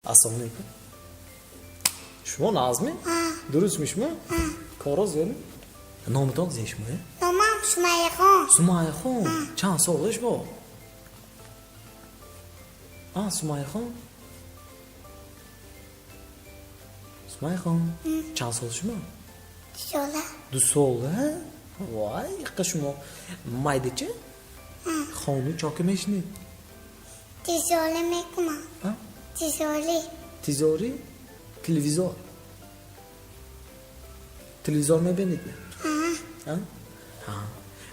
Ассалому алайкум. Шумо Назми? Дурустми шумо? Коро зиёд? Номатон зе шумо? Номам Сумайяхон. Сумайяхон. Чанд сола шумо? А, Сумайяхон? Сумайяхон. Чанд сола шумо? 2 сола. 2 сола? Вай, иққа шумо майдача? Хону чока мешинед? Тизоли мекунам. А? Тизоли. Тизори? Телевизор. Телевизор мебинед? А?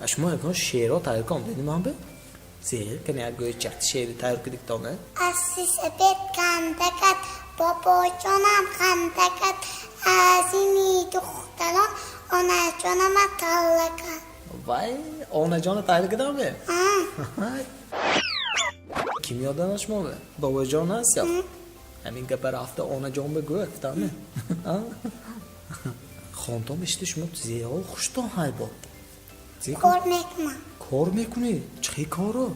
А? Шумо ягон шеърро тайёр кардед ман бе? Зер, кани як гӯи чахти шеъри тайёр кардиктон, э? Аз сисапед кандакат, бобоҷонам хандакат, аз ини духтарон онаҷонама таллакат. Вай, онаҷона тайёр кардам бе? Ким ёдана шумо бе? Бобоҷон аст ё? Ҳамин гапа рафта онаҷон бигӯ, гуфтам. Хонтон бишида шумо зеҳо хуштон ҳайбо. Кор мекунам. Кор мекунӣ? Чӣ коро?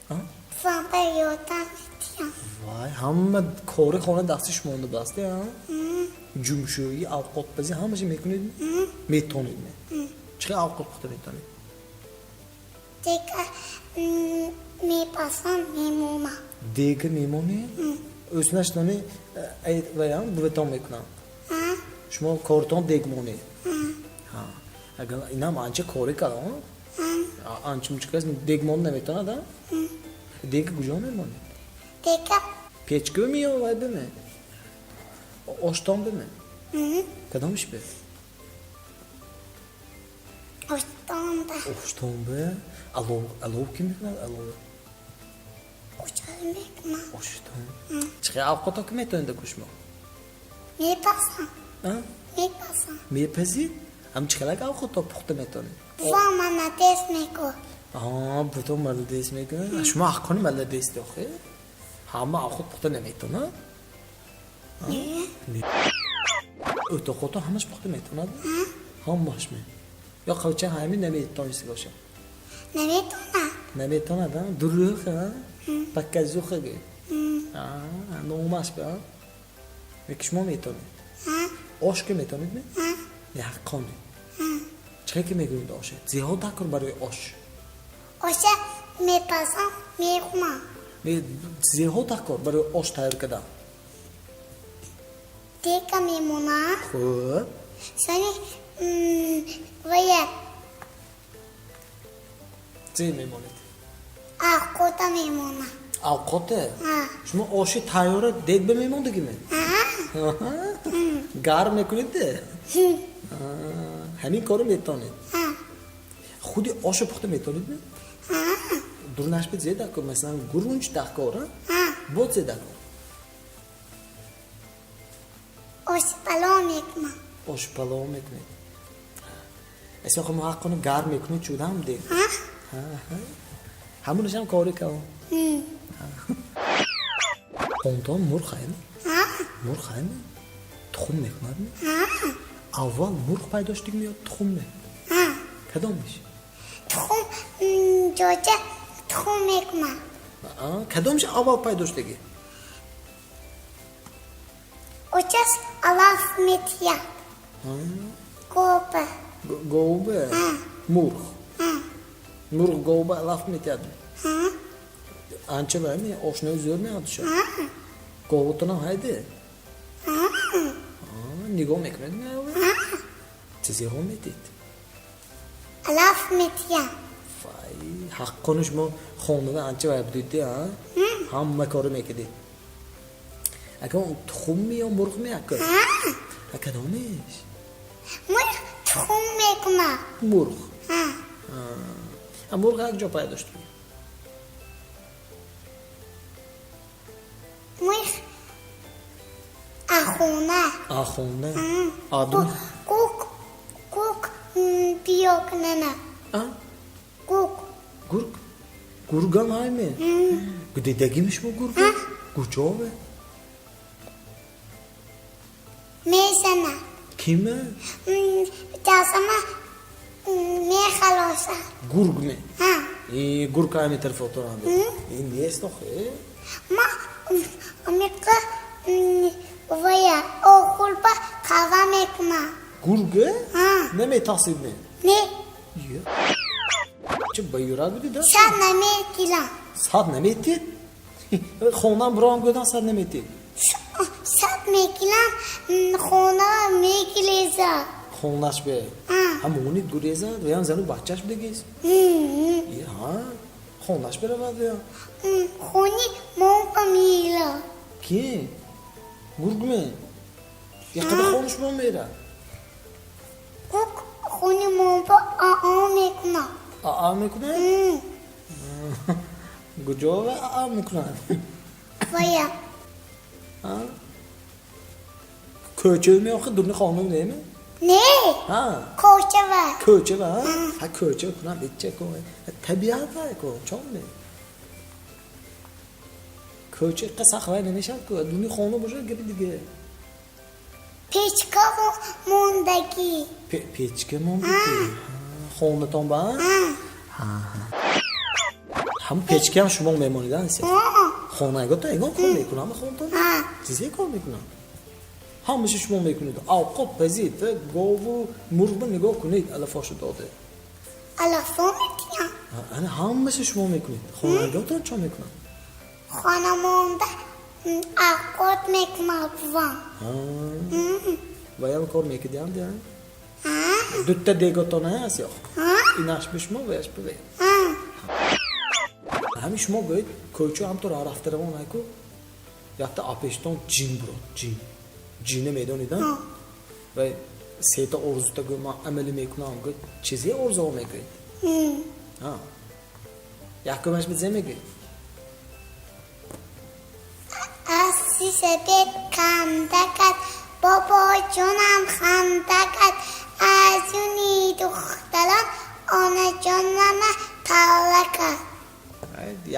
Бувамба ёрдам медиҳам. Вай, ҳама кори хона дасти шумо будааст, а? Ҷумшӯӣ, авқотпазӣ ҳамаша мекунед? Метонед? Чӣ авқот пухта метонед? Дега мепазам, мемонам. Дега мемонед? Ӯснаштони ваям буватон мекунам. Шумо кортон дег монед. Агар инам анча кори кардам, анча мучка дег мон наметонад, а? Дега куҷо мемонед? Дега печка ми ё вай биме? Оштон биме? Кадомиш бе? Оштонда. Оштон бе? Алов, алов ким мекунад алов? Оштон мекунад. Оштон. Чӣ авқото ки метонед шумо? Мепазам. Мепазам. Мепазид? Ҳам чӣ хелак авқото пухта метонед? Бувам маладес мекунад. Аа, бутон маладес мекунад? Шумо ҳаққони маладес охе? Ҳама авқот пухта наметонад? Не. O'toqото ҳамаш пухта метонад? Ҳамаш ме? Ё қавча ҳамин наметониста бошад? Наметонад. Наметонад, а? Дурӯғ, а? Показуха гӯ. Номаш бе, а? Леки шумо метонед? Ош ки метонед ме? Не, ҳаққони. Чӣ ки мегӯед оше? Зиёд дакор барои ош. Оша мепазам, мехӯрам. Зиёд дакор барои ош тайёр кардан. Дега мемонам. Хуб. Сони вая. Чӣ мемонед? Авқота мемонам. Авқоте? Шумо оши тайёра дег ба мемондагиме? Гарм мекунед де? Ҳамин корро метонед? Худи ошо пухта метонед ме? Дурнаш бе зе дакор, масалан, гурунч дакор, а? Бо зе дакор? Оши палов мекунам. Оши палов мекунед. Эсо мо ҳаққони гарм мекунед чудам дег. Ҳамонашам кори кав. Хонтон мурғ ҳайми? Мурғ ҳайми? Тухм мекунадми? Аввал мурғ пайдо шудигми ё тухмме? Кадомиш? Тухм ҷоҷа тухм мекунад. Кадомиш аввал пайдо шудагӣ? Очас алаф метиҳад. Говба. Говба? Мурғ. Мурғ говба алаф метиҳад. Анча вайми ошнои зӯр меояд ша. Говотонам ҳайде? Нигоҳ мекунед меове? Чизеҳо метид? Алаф метиҳад. Вай, ҳаққони шумо хонада анча вай будед, а? Ҳама коро мекардед. Ака тухмми ё мурғми ака? Кадомеш? Мурғ тухм мекунад. Мурғ? Мурғ як ҷо пайдо шуд. Мурғ ахона. Ахона? Гук, гук биё кунана. Гук. Гург? Гургам ҳайме? Дидагими шумо гурга? Куҷове? Мезана. Киме? Ҷасама мехалоса. Гург ме? И гурка ами тарафотон ин нест охе. Ма амиқа вая охулба қава мекунам. Гурга? Ҳа. Наметарсид не? Не. Ё. Чӣ ба юрак будӣ да? Сад наметилам. Сад наметид? Хонам бирон гӯдан сад наметид. Сад мекилам, хона мегиреза. Хонаш бе. Ҳа. Ҳамонид гурезад ваям зану бачаш будагист. Ҳа. Хонаш беравад ваям. Хони монба мера. Ки? Гургме? Яқада хонаш мон мера. Гург хони монба аа мекунад. Аа мекунад? Куҷо ва аа мекунад? Вая. Кӯча меохи дурни хонум неме? Не. Ҳа. Кӯча ва. Кӯча ва? Ҳа, кӯча кунам ичча ку. Табиат ва ку, чон не? Кӯча иққа сахт вай намешавад ку. Дурни хона бошад гапи дига. Печка мондагӣ. Печка мондагӣ. Хонатон ба? Ҳа. Ҳам печкаам шумо мемонидан ҳисоб. Хонагота ягон кор мекунам хонатон? Ҳа. Чизе кор мекунам? Ҳамаша шумо мекунед. Овқот пазид, гову мурғба нигоҳ кунед, алафошу доде. Алафо мекунам. Ана ҳамаша шумо мекунед. Хонаготон чо мекунам? Хонамонда овқот мекунам бувам. Ваям кор мекидиам дия? Дутта деготон ҳаст ё? Инаш би шумо, ваяш би вая. Ҳамин шумо гӯед, кӯчо ҳамтор рафта равон айку, якта апештон ҷин бурод, ҷин. Ҷине медонидан? Ва сета орзута гӯ ман амалӣ мекунам, гӯ чизе орзуо мекунед? Ҳа. Якумаш би зе мегӯед? Аз сисепед канда кард, бобоҷонам ханда кард, аз юни духтарон онаҷонама палла кард.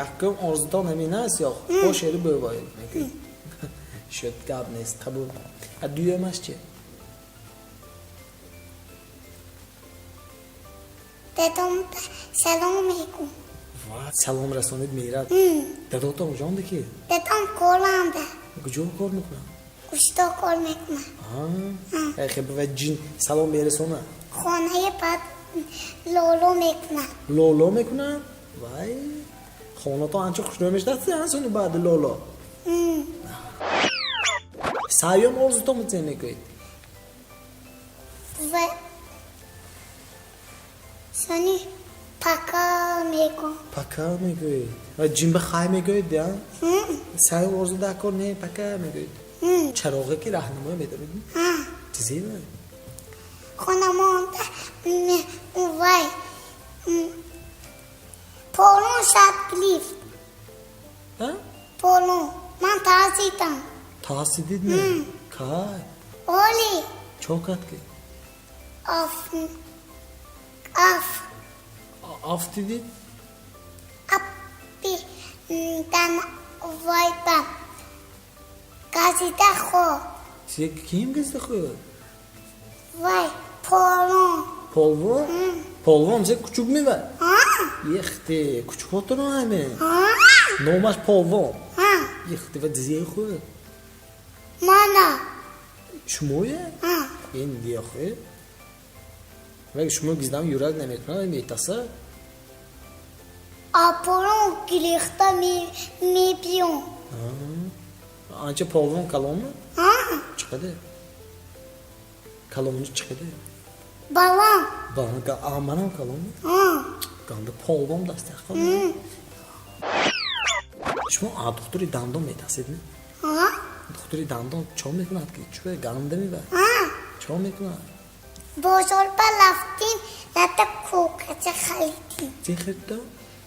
Якум орзутон ҳамин аст ё бо шеъри бӯвоед мекунед? Шуд, гап нест, қабул. А дуюмаш чи? Дадомда салом мекун. Ва, салом расонид мерад. Дадотон куҷонда ки? Дадом коранда. Куҷо кор мекунад? Усто кор мекунад. Ҳа, хеб ва ҷин салом мерасонад? Хонаи баъд лоло мекунад. Лоло мекунад? Вай, хонатон анча хушрӯ мешудааст, ансони баъди лоло. Саём орзутон зе мекунед? Ва сони пака мекун. Пака мегӯед. Ва ҷинба хай мегӯед, я? Саём орзу дар кор не, пака мегӯед. Чароғе ки раҳнамоӣ медоред? Ҳа. Чизе вай? Хонамонда вай полон шад лифт. Ҳа? Полон. Ман тарсидам. Тарсидид не? Кай? Оли. Чо кард ки? Аф. Аф. Афтидид? Апи дан вай ба газида хӯрд. Чизе ким газида хӯрд? Вай полон. Полвон? Полвон зе кучук мевай? Ҳа. Ехте, кучукотро ҳаме. Ҳа. Номаш полвон. Ҳа. Ехте ва зе хӯрд. Мана. Шумоя? Ҳа. Ин диохе. Ва шумо гиздам юрак намекунад, метаса. А полон гирифта мебиём. Анча полвон калонми? Ҳа. Чиқаде? Калони чиқаде? Балон. Балон, а манам калонми? Ҳа. Ганда полвон дастяққа. Шумо а духтури дандон метасидми? Ҳа. Духтури дандон чо мекунад ки? Чӯ ганда мебарад? Ҳа. Чо мекунад? Бозор ба рафтим, лата кӯкача харидим. Чӣ харидто?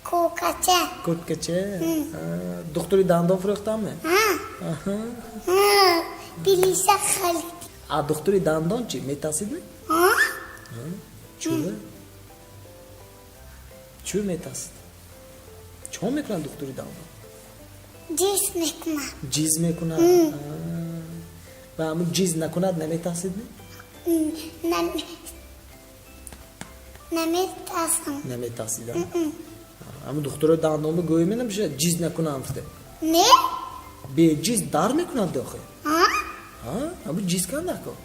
Кӯкача. Кӯкача? Духтури дандон фурӯхтанме? Ҳа. Ҳа. Билиса харидим. А духтури дандон чӣ? Метасидми? Ҳа. Чӯ? Чӯ метасид? Чо мекунад духтури дандон? Ҷиз мекунад. Ҷиз мекунад? Ва ҳамун ҷиз накунад наметасидми? Наметарсам. Наметарсидам? Ҳамун духтурои дандонба гӯй менамеша ҷиз накунам гуфта. Не? Беҷиз дар мекунад охи. Ҳа? Ҳа, ҳамун ҷиз кан даркор.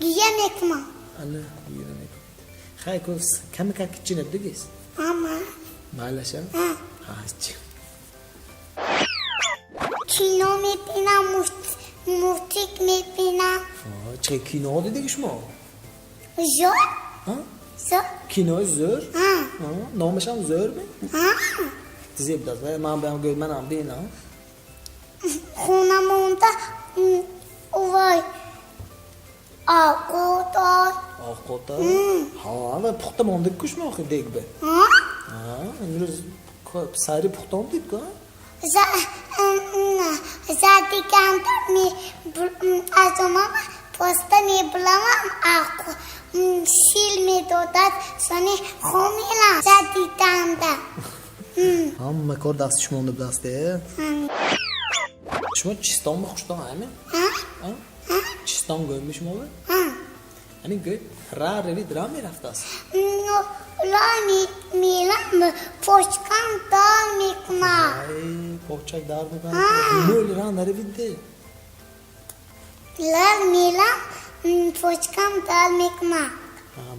Гия мекунам. Ана, гия мекунад. Хай ку каме как чинад дугис. Ама. Майлаша? Ҳа. Ҳа, чи. Кино мебинам, мультик мебинам. Чӣ кино дидиги шумо? Зӯр? Ҳа? Зӯр. Кинои зӯр? Ҳа. Номашам зӯрми? Ҳа. Зеб даст. Ман баям гӯй, манам бинам. Хонамонда вай овқот. Овқота? Ҳа, ва пухта мондагику шумо охи дегба. Ҳа? Ҳа, имрӯз сайри пухта омдидку, ҳа? Задиганда аз омама поста мебуламам шил медодад, сони хомилам задиданда. Ҳама кор дасти шумо монда будаст, э? Шумо чистонба хуштон ҳами? Ҳа? Ҳа? Чистон гӯйми шумо? Ҳа. Ҳамин гӯй ра равид ра мерафтааст. Ла мелам почкам дар мекунад. Ай, почак дар мекунад. Мӯл ра наравид де. Ла мелам почкам дар мекунад.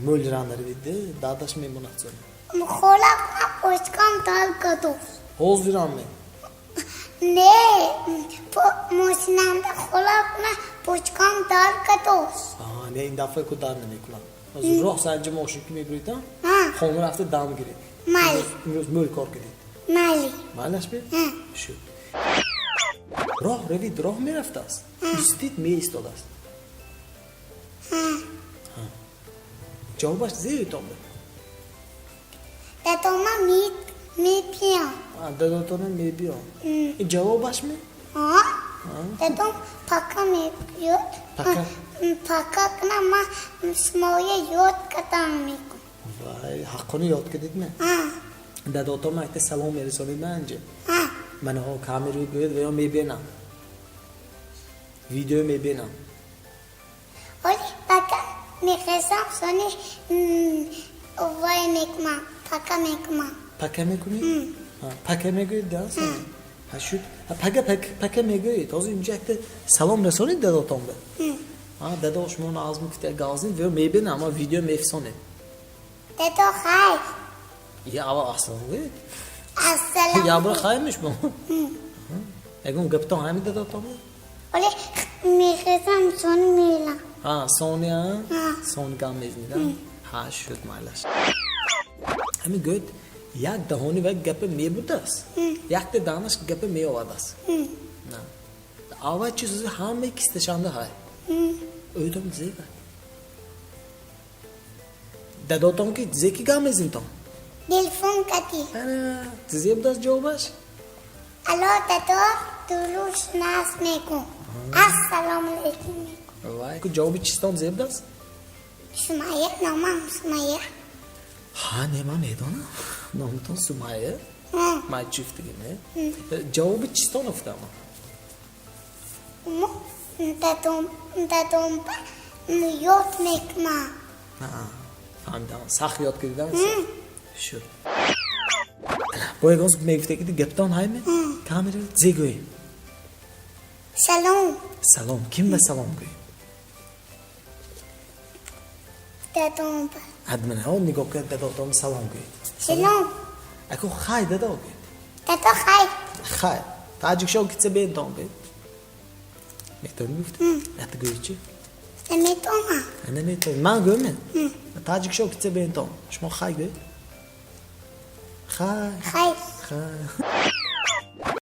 Мӯл ра наравид де, дардаш мемонад сони. Хола почкам дар кадост. Ҳозирам ме? Не, мошинамда хола почкам дар кадост. Не, ин дафъа ку дар намекунам. Ҳозир роҳ санҷи мошин ки мебуридам, хона рафта дам гиред. Майли. Имрӯз мӯл кор кардед. Майли. Майлаш бе? Шуд. Роҳ равид, роҳ мерафтааст. Истид меистодааст. Ҷавобаш зе ютонда. Дадома мебиён. Дадотона мебиён. Ин ҷавобаш ме? Ҳа? Дадом пака мебиёд. Пака? Пака кунам ман шумоя ёд кардам мекунам. Вай, ҳаққони ёд кардид ме? Ҳа. Дадотон якта салом мерасонид ма анҷа. Ҳа. Манаҳо камераи гӯяд ва ё мебинам. Видео мебинам. Оли пака мехезам, сони вай мекунам, пака мекунам. Пака мекунӣ? Пака мегӯед да? Ҳа, шуд. Пака, пака мегӯед. Ҳозир инҷа якта салом расонид дадотон ба. Ҳа, дадо шумо назм гуфта газнид ва мебинам, ама видео мефисонед. Дадо хайр. Я аввал ассалом гӯед. Ассалом. Я бира хайр мешмо. Ягон гаптон ҳами дадотон? Оли мехезам, сони мелам. Ҳа, сони, ҳа? Сони гам мезанид, ҳа? Ҳа, шуд, майлаш. Ҳамин гӯед, як даҳони вай гапа мебудааст, якта даҳанаш гапа меовардааст. На. Аввал чиз ҳамаи кисташанда ҳай. Ӯдам зева. Дадотон ки зе ки гам мезанитон? Телефон кардӣ. Ана, зе будааст ҷавобаш? Алло, дадо, дуруст нас мекун. Ассалому алайкум мекун. Вай, ку ҷавоби чистон зе будааст? Сумайя, номам Сумайя. Ҳа, не, ман медонам. Номатон Сумайя? Ман чифтиги, не? Ҷавоби чистон гуфтам. Мо дадомба ёд мекунам. Фаҳмидам, сахт ёд кардидам. Шуд. Бо ягон мегуфте ки гаптон ҳайме? Камера зе гӯем. Салом. Салом. Ким ба салом гӯем? Дадомба. Ҳадман, нигоҳ кунед, дадотон салом гӯед. Салом. Аку хай дадо гӯед. Дадо хай. Хай. Таҷикшо кица бентон гӯед. Метавонӣ гуфт? Ята гӯед чи? Наметавонам. Наметавонӣ. Ман гӯем? Таҷикшо кица бентон. Шумо хай гӯед. Хай. Хай. Хай.